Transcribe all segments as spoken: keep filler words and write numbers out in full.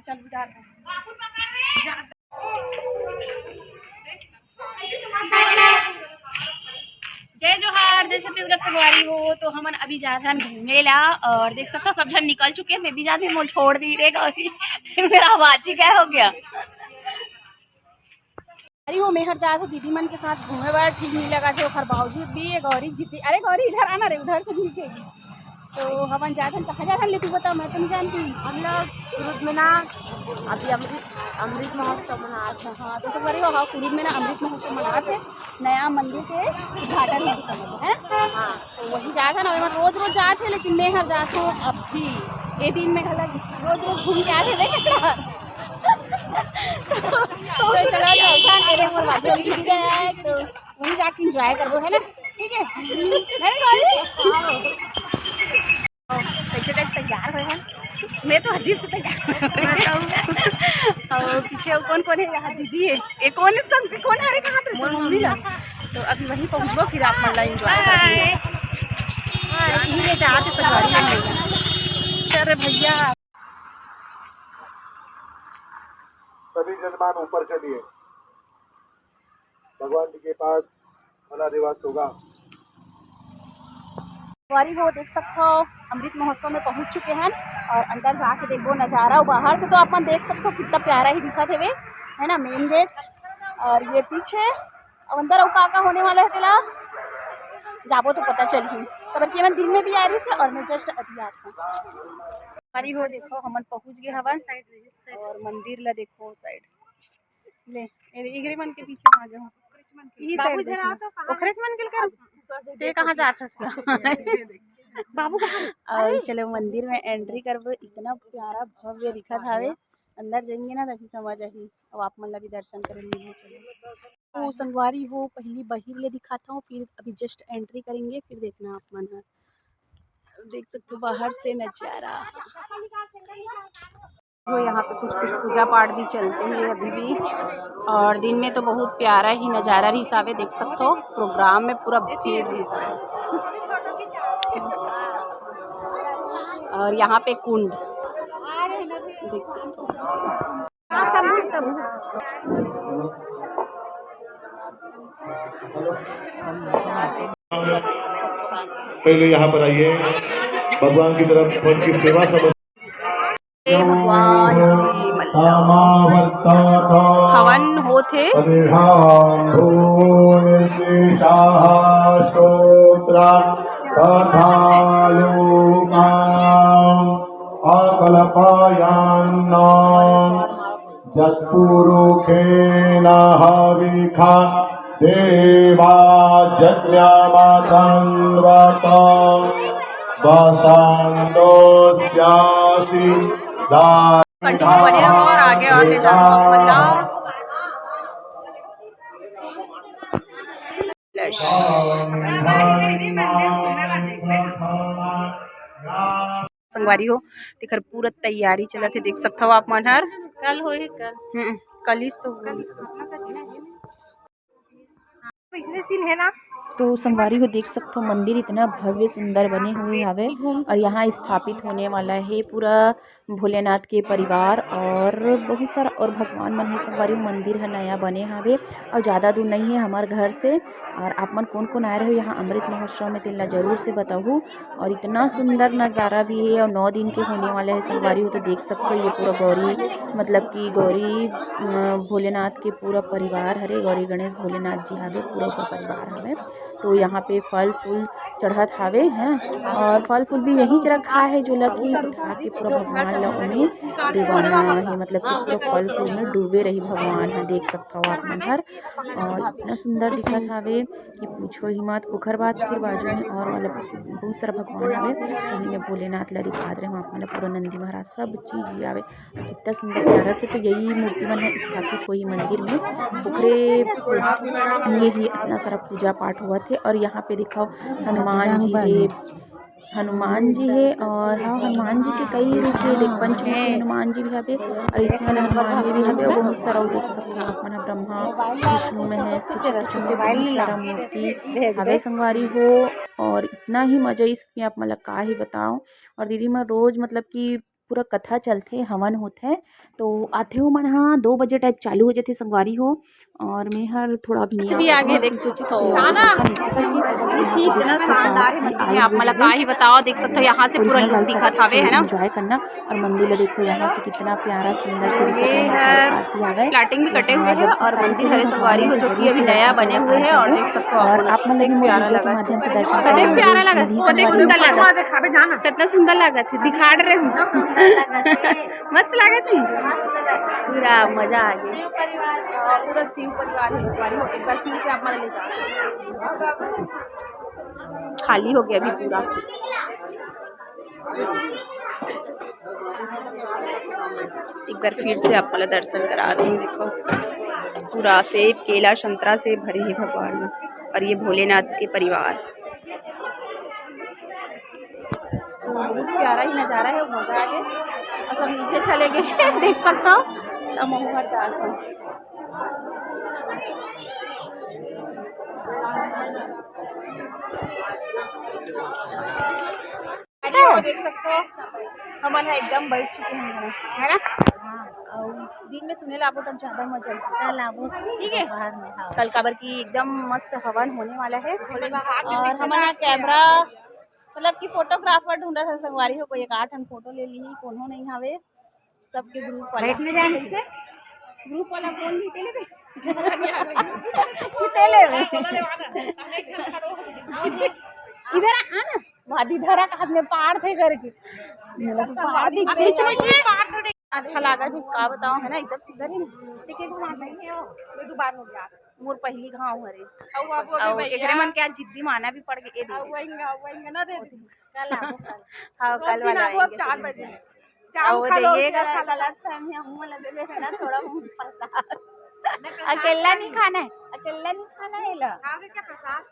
चल उधार। जय जोहार, जय छत्तीसगढ़ संगवारी हो। तो हमन अभी जात हन घूमे ला और देख सकथो सब झन निकल चुके हैं। मैं भी जात हूँ, मोल छोड़ दी रे गौरी। मेरा आवाज ही क्या हो गया? अरे वो मेहर जात हो दीदी मन के साथ घूमे बर ठीक नहीं लगा थे, ओखर बावजूद भी ये गौरी जीती। अरे गौरी इधर आना रे, उधर से मिल के। तो हमन जात हन, कहाँ जात हन ले तू बता, मैं तो नहीं जानती। हम लोग कुरुद में ना अभी अमृत, अमृत महोत्सव मना। अच्छा हाँ, तो संगवारी हो, हाँ, कुरुद में ना अमृत महोत्सव मनात हे, नया मंदिर के उद्घाटन होने समझ है। हाँ। तो वही जात हन, एमन रोज रोज जात हे, लेकिन मैं हर जात हूँ अब भी। ए दिन में घला रोज रोज घूम के आत हे, देख एकरा। तो चला जाओ, जान, अरे मोर बाबू जी भी गया है, तो वहीं जाके एंजॉय करबो, है ना? ठीक है, है ना गौरी? कैसे तक तैयार हुए हैं? मैं तो अजीब से तैयार हूँ। और पीछे वो कौन कौन है? यहाँ दीदी है। ये कौन है सब? कौन है? अरे कहाँ थे? मोर मम्मी ना। तो अभी वहीं पहुँचबो, फिर आप मन ला एंजॉय करेंगे। हाँ, यही ले जाते सवारी में। चल रे भैया। सभी जजमान ऊपर चलिए, भगवान जी के पास भला निवास होगा। संगवारी हो, देख सकथो, अमृत महोत्सव में पहुंच चुके हैं और अंदर जाके देखबो नजारा। और बाहर से तो आप मन देख सकथो, कितना प्यारा ही दिखत हवे, है ना, मेन गेट। और ये पीछे, अब अंदर अउ का का होने वाला है तेला जाबो तो पता चलही। काबर कि हमन दिन में भी आ रही से और मैं जस्ट अभी आत हूँ। संगवारी हो, देखो, हमन पहुंच गए हवन और मंदिर ला देखो साइड ले, ए, एकरे मन के पीछे आ जाओ। यही बाबू साइड इधर आओ देखना। तो, कहाँ ओखरेच मन के कर। ते कहाँ जात हस ना? बाबू कहाँ? और चलो मंदिर में एंट्री करबो। इतना प्यारा भव्य दिखत हावे, अंदर जाएंगे ना तभी समझ आही। अब आप मन ला भी दर्शन करे मिलही। चलो, तो संगवारी हो, पहली बहिर ले दिखाता हूँ, फिर अभी जस्ट एंट्री करेंगे, फिर देखना आप मन ह। देख सकते हो बाहर से नजारा। वो यहाँ पे कुछ कुछ पूजा पाठ भी चलते हैं अभी भी। और दिन में तो बहुत प्यारा ही नज़ारा रहिस हावे, देख सकते हो प्रोग्राम में पूरा भीड़ रहिस हावे। और यहाँ पे कुंड देख सकते हो। पहले यहाँ पर आइए, भगवान की तरफ फल की सेवा समझ हे भगवान जी, मतलब हवन होत हे। निर्देशाः श्रोत्र तथा लोकाम् आकल्पयन्नाम् जत्पुरुखेण हविखा देवा जज्ञमतन्वतम् वसन्तोऽस्यासि कंटिन्यू बने रहो और आगे और ले जाओ आप मन ला। संगवारी हो, तेखर पूरा तैयारी चलत हे, देख सकथव आप मन हर। कल होही, कल। हम्म, कल ही तो होही। इसने सीन है ना। तो संगवारी हो, देख सकथव मंदिर इतना भव्य सुंदर बने हुए हावे और यहाँ स्थापित होने वाला है पूरा भोलेनाथ के परिवार और बहुत सारा और भगवान मन हे। संगवारी हो, मंदिर ह नया बने हावे और ज़्यादा दूर नहीं है हमार घर से। और आप मन कौन कौन आए रहे हो यहाँ अमृत महोत्सव में, तेला जरूर से बताहू। और इतना सुंदर नज़ारा भी है और नौ दिन के होने वाला है संगवारी हो। तो देख सकते हो ये पूरा गौरी, मतलब कि गौरी, अ, भोलेनाथ के पूरा परिवार हरे, गौरी गणेश भोलेनाथ जी हावे, पूरा ऊपर परिवार हावे। तो यहाँ पे फल फूल चढ़त हावे, है ना, और फल फूल भी यही च रखा है जो ला कि उठा के पूरा भगवान ला ओमे देवाना है, मतलब कि पूरा फल फूल में डूबे रही भगवान है, देख सकता हो आप मन हर। और इतना सुंदर दिखत हावे कि पूछो ही मत। ओखर बाद फिर बाजू में और वाला बहुत सारा भगवान हावे, वही में भोलेनाथ ला दिखात रहे, वहाँ पर पूरा नंदी महाराज सब चीज ही आवे। कितना सुंदर प्यारा से तो यही मूर्ति मन ह स्थापित होही मंदिर में। ओकरे लिए ही इतना सारा पूजा पाठ होवत हे। और यहाँ पे दिखाओ हनुमान जी हे, हनुमान जी हे और हाँ, हनुमान जी के कई रूप हे, देख पंचमुखी हनुमान जी भी हवे और इसमें वाला हनुमान जी भी हवे। बहुत सारा वो देख सकते हैं आप मन ह, ब्रह्मा विष्णु महेश के छोटे छोटे बहुत सारा मूर्ति हवे संगवारी हो। और इतना ही मजा इसमें आप मन ला का ही बताओ। और दीदी मैं रोज मतलब कि पूरा कथा चलथे, हवन होथे। तो आथे ओमन ह दो बजे टाइप चालू हो जाथे संगवारी हो। और मैं हर थोड़ा अभी नहीं भी आगे देख सकते हो। जाना। इतना शानदार है मंदिर में, आप मन ला का ही बताओ, देख सकते हो यहाँ से पूरा लुक दिखत हवे, है ना। एंजॉय करना। और मंदिर ला देखो यहाँ से कितना प्यारा सुंदर से दिखत है। लाइटिंग भी कटे हुए हैं और मंदिर हरे संगवारी हो, जो कि अभी नया बने हुए हैं। और देख सकते हो आप मन, प्यारा लगा, प्यारा लगा, बहुत सुंदर लगा, दिखावे जाना, कितना सुंदर लगा थे, दिखा रहे हूँ। मस्त लगा थी, पूरा मजा आ गया। पूरा शिव परिवार है, एक बार फिर से आप मन ले जाओ, खाली हो गया अभी पूरा। एक बार फिर से आप मन ला दर्शन करा दूँ। देखो, पूरा सेब, केला, संतरा से भरे हे भगवान। और ये भोलेनाथ के परिवार। बहुत प्यारा ही नजारा है, मजा आ गया। और सब नीचे चले गए देख सकता हूँ, तो महू हर जात हूँ। अरे, वो देख सकते हो, हमन ह एकदम बैठ चुके हैं, है ना? और दिन में सुने ला आबो तब ज्यादा मजा आही। कल आबो, ठीक है? दोपहर में, हाँ। कल काबर की एकदम मस्त हवन होने वाला है। और हमन ह कैमरा, मतलब कि फोटोग्राफर ढूंढत हे संगवारी हो, कोई एक आठ हम फोटो ले ली, कोनो नहीं हवे। सबके ग्रुप वाला। बैठ में जाए। कैसे? ग्रुप वाला कौन भी तेले बे? तेले बे। इधर आ ना, वादी धरा का हाथ में पार थे करके। बोला तो पार दिख बीच में ही। अच्छा लगा कि का बताओ, है ना, एकदम सुंदर ही। ठीक है, घुमा देंगे वो। मैं दोबारा हो गया। मोर पहली घाव हरे। अउ अब वो भी और भैया। एकरे मन के आज जिद्दी माना भी पड़ गए। ए दीदी। अउ वही, अउ वही ना दे। कल आबो, कल। हाँ, कल वाला आएंगे। चार बजे। चाउर और खा लो, देखिएगा। उसका गलत फहमी, हम वाला दे देते ना, थोड़ा बहुत प्रसाद। अकेला नहीं खाना है, अकेला नहीं खाना है ला। खाओगे क्या प्रसाद?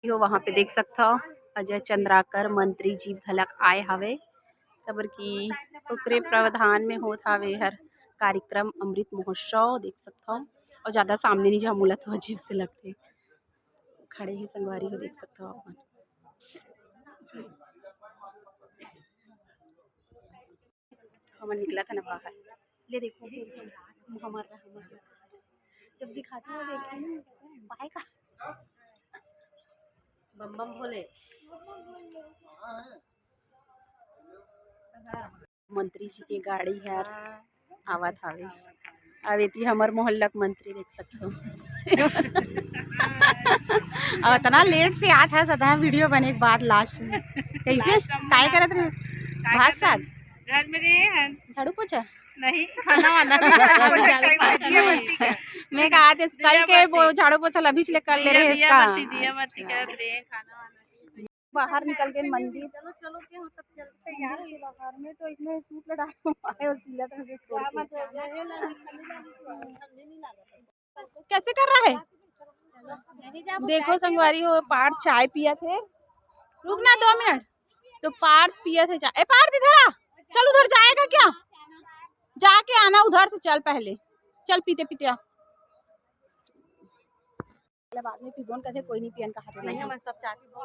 यो वहाँ पे देख सकथव, अजय चंद्राकर मंत्री जी घलक आए हवे, काबर कि ओकरे प्रावधान में होत हवे हर कार्यक्रम अमृत महोत्सव, देख सकथव। और ज्यादा सामने नहीं जाहूँ, मोला तो अजीब से लगथे। खड़े हे संगवारी हो, देख सकथव आप मन। हमन निकलत हन बाहर। ले देखो, हमर, हमर जब दिखाते हो, देखे नहीं, पाए का? बम बम भोले। मंत्री जी के गाड़ी हर आवत हवे। अब एती हमर मोहल्ला के मंत्री देख सकथो। अब इतना लेट से आत है सदा वीडियो बने के बाद लास्ट में। कैसे? काय करत रहे? भात साग? घर में रहे हैं। झाड़ू पोछा? नहीं, खाना वाना। मैं कहा आज कल के वो झाड़ू पोछा अभी ले कर ले रहे हैं इसका। बाहर निकल गए मंदिर। चलो, चलो, क्या होता, चलते हैं यार। मंदिर से बाहर में तो इसमें सूट लड़ा हुआ है और सीधा तरह से छोड़ के। कैसे कर रहा है? देखो संगवारी हो, पार्थ चाय पिया थे। रुक ना दो मिनट। तो पार्थ पिया थे चाय। ए पार्थ, इधर आ। चल, उधर जाएगा क्या? जाके आना उधर से, चल पहले। चल पीते पीते आ। चल, बाद में पीबोन कथे, कोई नहीं पियन कहा तो नहीं, नहीं। हम सब चाय पीबो।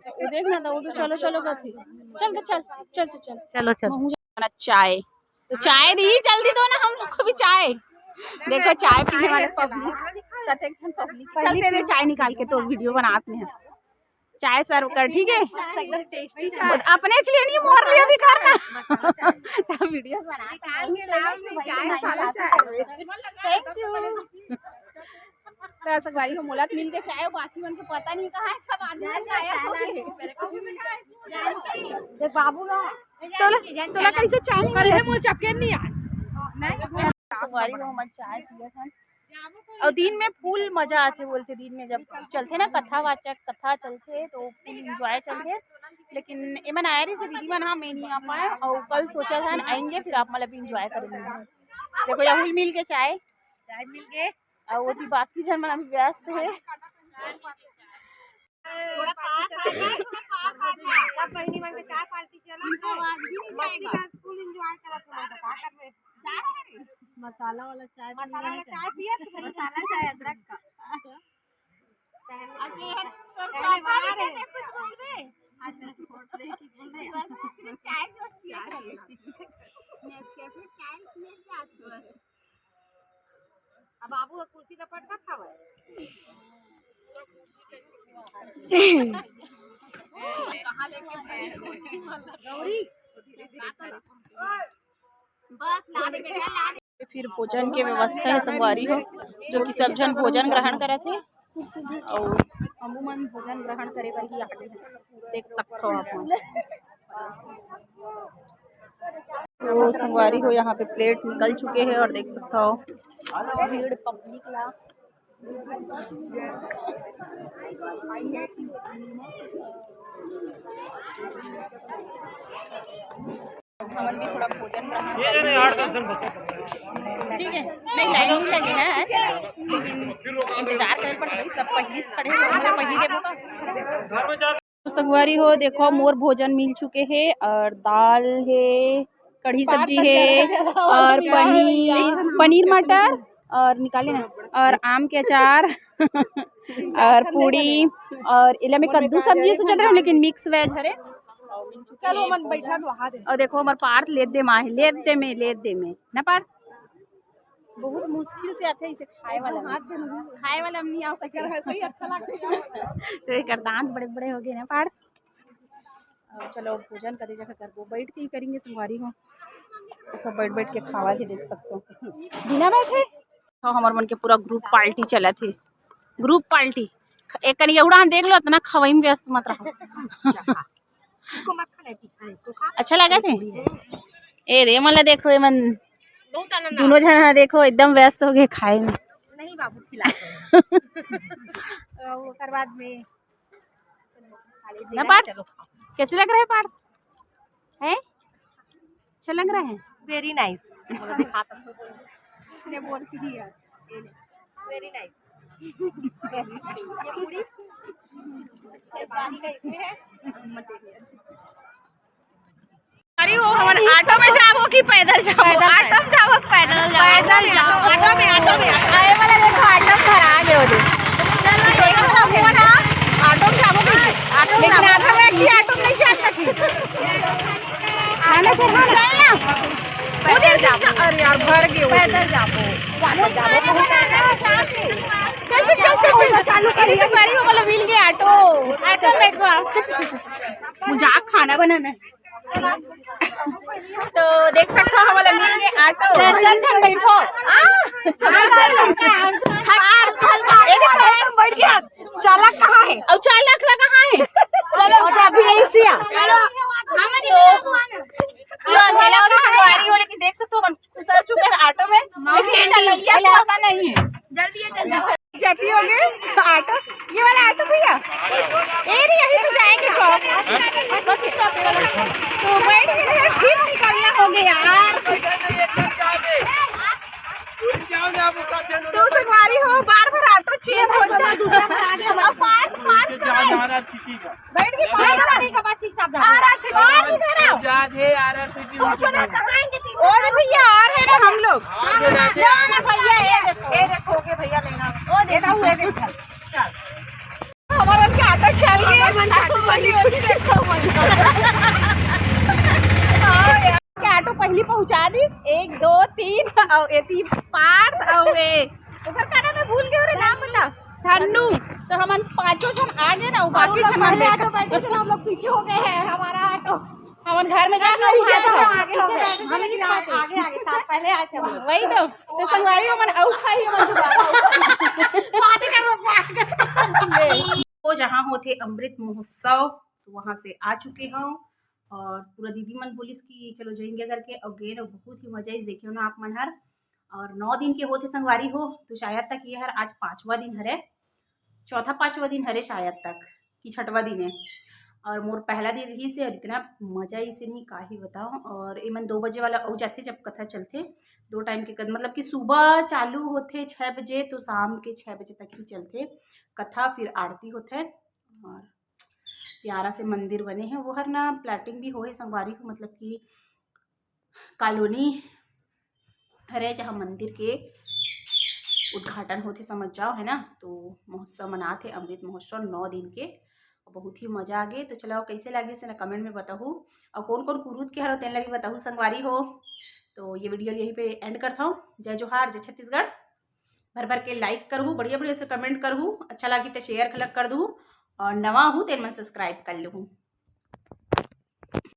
तो वो देख ना, तो वो तो चलो, चलो कथे। चल, तो चल, चल, चल, चल। चलो, चल। महू जाना चाय। तो चाय दी, जल्दी दो ना हम लोग को भी चाय। देखो, चाय पीने वाले पब्लिक, कतेक झन पब्लिक। चल, तेरे चाय निकाल के तो वीडियो बनाते हैं। चाय सर्व कर, ठीक है? एकदम टेस्टी चाय। अपने लिए नहीं, मोर लिए भी करना। तब वीडियो बना के निकाल के लाओ, चाय मसाला चाय। Thank you। तो संगवारी हो, मोला तो मिल के चाय, बाकी मन के पता नहीं कहाँ है, सब आदमी मन गायब हो गए। देख बाबू ना, तोला, तोला कैसे चाय नहीं मिला? मोर चपके नहीं यार। संगवारी हो, हमन चाय पिए हन। और दिन में full मजा आथे बोलथे, दिन में जब चलथे ना कथावाचक, कथा चलथे तो full enjoy चलथे। लेकिन एमन आए रहिस दीदी मन, हाँ, मैं नहीं आ पाए। और कल सोचा था आएंगे, फिर आप मतलब enjoy करेंगे। देखो, राहुल मिल के चाय, चाय मिल गए। और वो भी बाकी जन मन अभी व्यस्त है। थोड़ा पास आ जा, थोड़ा पास आ जा। सब बहिनी मन के चाय पार्टी चलत है। मस्ती कर, full enjoy करत है, का करबे? मसाला वाला चाय, मसाला वाला चाय पिया तो मसाला चाय अदरक का। अरे, तोर पहले चाय बना रहे। कुछ बोल रहे। अच्छा, छोड़ दे, की बोल रहे। सिर्फ चाय जो पिया चाहिए। नेस्कैफे चाय पिए जात हो। अब बाबू का कुर्सी का पटका था भाई। कहाँ लेके गौरी? बस ला दे बेटा, ला दे। फिर भोजन के व्यवस्था हे संगवारी हो, जो कि सब झन भोजन ग्रहण करत हे। अउ हमू मन भोजन ग्रहण करे बर ही आगे हन, देख सकथो आप मन। तो संगवारी हो, यहाँ पे प्लेट निकल चुके हैं और देख सकथो भीड़ पब्लिक ला। हमन भी थोड़ा भोजन ग्रहण ये नहीं, नहीं, आठ दस जन बच्चा। ठीक है, नहीं, लाइन नहीं लगे है आज, लेकिन इंतजार करे पड़ रही, सब पहिली से खड़े हैं, तो हमने पहिली देखो तो। घर में जा। तो संगवारी हो, देखो मोर भोजन मिल चुके हे और दाल हे, कढ़ी सब्जी हे और पनीर, पनीर मटर और निकाले ना, और आम के अचार और पूड़ी और एला में कद्दू सब्जी सोचत रहे, लेकिन मिक्स वेज हरे। चलो, मन बैठा तो वहाँ दे। और देखो, हमर पार्थ लेत दे माँ हे, लेत दे में, लेत दे में, ना पार्थ? बहुत मुश्किल से आथे इसे खाए वाला में। हाथ दे ना। खाए वाला में नहीं आओ करके। सही अच्छा लगता है। तो एकर दांत बड़े-बड़े हो गए ना पार्थ। और चलो, अब भोजन करे जगह करबो, बैठ के ही करेंगे संगवारी हो। तो सब बैठ-बैठ के खावा के देख सकते हो। बिना बैठे? तो हमर मन के पूरा ग्रुप पार्टी चलत हे, ग्रुप पार्टी। एक कनी एहुड़ा देख लो, इतना खवाई में व्यस्त मत रहो। इसको मत खाना है, ठीक है, इसको खा। अच्छा लगा थे? ए रे, मन ला देखो, ए मन बहुत आनंद दोनों आ रहा है। जन देखो, एकदम व्यस्त हो गए खाए में। नहीं बाबू, खिला दो। तो ओकर बाद में ना पार्थ? चलो खाओ। कैसे लग रहा है पार्थ? हैं? अच्छा लग रहा है? Very nice। बोलो, दिखा तो। ने बोल के दिया। Very nice। ये पूरी। ये पानी का इसे है। अरे, वो हमन ऑटो में जाबो कि पैदल जाबो? पैदल, ऑटो में जाबो कि पैदल जाबो? पैदल जाबो। ऑटो में, ऑटो में। आए वाला देखो, ऑटो में धरा गए हो दे। सोचा था हमन ऑटो में जाबो कि, लेकिन आधा में कि ऑटो में नहीं जा सकी। आना चाहिए ना। पैदल जाबो। अरे यार, भर गए हो। पैदल जाबो। पैदल जाबो। चल, चल, चल, चल, चल। चालू करी से गाड़ी वाला मिल गया ऑटो। ऑटो में बैठ गो आप। चल, चल, चल, चल, चल। मुझे खाना बनाना है। तो देख सकते हो, हमला मिल गए ऑटो। चल, चल, चल, बैठो। आ, चल, चल, चल। हट, हट, हट। ए, देखो, बैठ गया। चालक कहाँ है? और चालक ला कहाँ है? चलो, अच्छा, अभी यही से आ। चलो, हमारी तो पूरा अंधेला हो गया, संगवारी हो, लेकिन देख सकते हो, हम घुसर चुके हैं ऑटो में। लेकिन चलैया को पता नहीं है। जल्दी है, जल्दी। जल्दी हो गए ऑटो, ये वाला ऑटो भैया, ये नहीं, यहीं पे जाएंगे चौक, बस स्टॉप पे वाला। तो बैठ गए हैं, फिर निकलना हो गया यार। तो संगवारी हो, बार बार ऑटो चेंज हो जाए, दूसरा पर आ गया। अब पार्थ, पार्थ बैठ के पार करेगा बस स्टॉप जाके। आर आर सी बार नहीं करा। जा दे, आर आर सी की सोचो ना, कहाँ आएंगे तीन ओ रे भैया, और है ना हम लोग। लो ना भैया, ये देखो। ये देखो, ओके भैया, लेना। ओ देखो, ये देखो। चल। हमारा उनके ऑटो चल गया। हमारा मन ऑटो वाली देखो, मन। हाँ यार। के ऑटो पहली पहुंचा दी, एक, दो, तीन, और एती पार्थ, और ए, ओकर का नाम है, भूल गए रे नाम, बता। धन्नू। तो हमन पांचों जन आगे ना, और बाकी हम लोग जन पहले आगे। ऑटो बैठे थे ना, हम लोग पीछे हो गए हैं, हमारा ऑटो। हमन घर में जाके हम पीछे थे, आगे हो गए। हम लेकिन आगे, आगे, आगे, साथ पहले आए थे हम लोग। वही तो। तो संगवारी हमन अउ खाई, हमन दोबारा अउ खाई। बातें कर, बातें कर। वो जहाँ होथे अमृत महोत्सव, तो वहाँ से आ चुके हौं। और पूरा दीदी मन बोलिस कि चलो जाएंगे करके, और गए ना, बहुत ही मजा आइस, देखियो ना आप मन हर। और नौ दिन के होथे संगवारी हो, तो शायद तक ये हर आज पांचवा दिन हरे, चौथा पांचवा दिन हरे शायद तक, कि छठवा दिन है। और मोर पहला दिन रहिस हे, और इतना मजा आइस हे नहीं, का ही बताओ। और एमन दो बजे वाला अउ जाथे, जब कथा चलथे, दो टाइम के कथ-, मतलब कि सुबह चालू होथे छः बजे, तो शाम के छः बजे तक ही चलथे कथा, फिर आरती होथे। और प्यारा से मंदिर बने हे, वो हर ना प्लाटिंग भी होए संगवारी हो, मतलब कि कॉलोनी हरे जहाँ मंदिर के उद्घाटन होथे, समझ जाओ, है ना। तो महोत्सव मनात हे, अमृत महोत्सव नौ दिन के, बहुत ही मजा आ गे। तो चलो, कैसे लागिस ना, कमेंट में बताहू, और कौन कौन कुरूद के हरो, तेन ला भी बताहू संगवारी हो। तो ये वीडियो यहीं पे एंड करता हूँ। जय जोहार, जय छत्तीसगढ़। भर भर के लाइक करहू, बढ़िया बढ़िया से कमेंट करहू, अच्छा लागी तो शेयर घलक कर दू, और नवा हूँ तेन मन सब्सक्राइब कर लूँ।